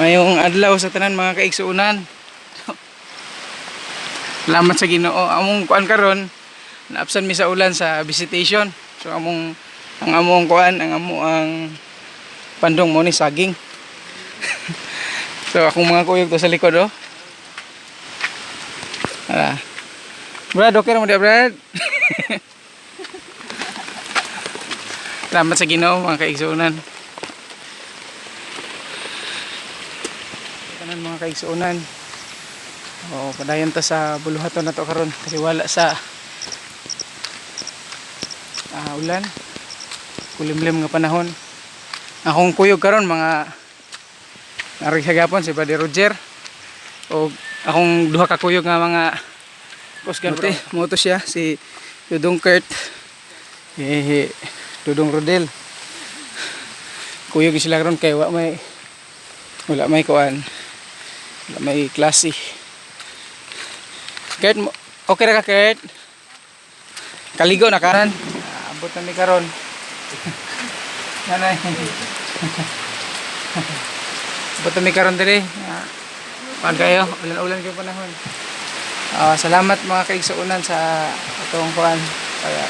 Mayong adlaw sa tanan, mga kaigsuonan. Salamat sa Ginoo. Among kuan karon, naabsan mi sa ulan sa visitation. So among ang among kuan, ang amo ang pandong mo ni saging. So akong mga kuyog to sa likod, oh. Ara. Brad, okay ra mo di, Brad? Salamat sa Ginoo, mga kaigsuonan. Tanan, mga kaigsuonan. Oo, padayon ta sa buluhaton na to karon kasi wala sa ulan. Kulimlim nga panahon. Akong kuyog karon mga narig hagapon si Brother Roger o akong duha ka kuyog nga mga kusgan mo to siya si Dudong Kurt, eh, Dudong Rodel. Kuyog sila karon kay wa may wala may kuan, wala may klase. Kurt, okay ra ka, Kurt? Kaligo na karan. Abot na mi karon. Nanay. Abot na mi karon diri. Pag kayo, ulan-ulan kayo panahon. Salamat, mga kaigsuonan, sa atong kuan. Kaya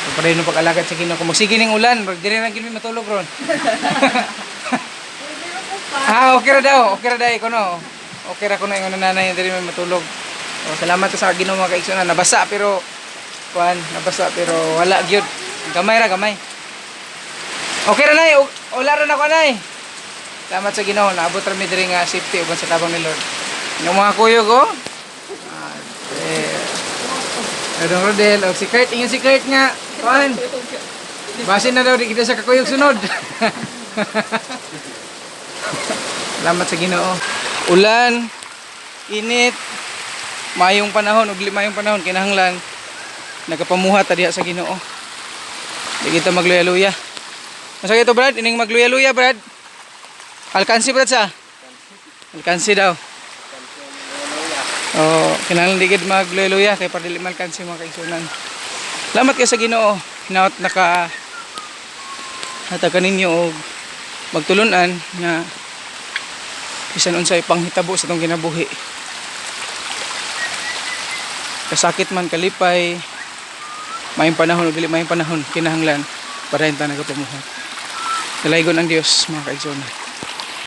pagpadayon ng pag-alagad sa Ginoo. Kung magsige ning ulan, murag diri ra gyud mi matulog ron. Okay ra daw. Okay ra dai kuno. Okay ra kuno ingon nanay, diri may matulog. Oh, salamat sa Ginoo, mga kaigsuonan. Nabasa pero kuan, nabasa pero wala gyud. Gamay ra, gamay. Okay ra, nay. Wala ra na ko, nay. Salamat sa Ginoo, naabot ra mi diri nga safety uban sa tabang ni Lord. Yung mga kuyog, oh. Eh, Dodong Rodel, o si Kurt, ingon si Kurt nga. Kuan. Basin na daw di kita sa kakuyog sunod. Salamat sa Ginoo. Ulan, init, mayong panahon, ug mayong panahon kinahanglan nagapamuhat ta diha sa Ginoo. Di kita magluya-luya. Masa ito, Brad? Ining magluya-luya, Brad. Alkansi, Brad, sa? Alkansi daw. Oh, kinahanglan di gid magluya-luya kay para dili malkansi, mga kaigsuonan. Salamat kay sa Ginoo. Hinaot naka hatagan ninyo og magtulunan nga bisan unsay panghitabo sa atong kinabuhi. Kasakit man, kalipay, maayong panahon o dili maayong panahon, kinahanglan padayon ta nagapamuhat. Dalaygon ang Dios, mga kaigsuonan.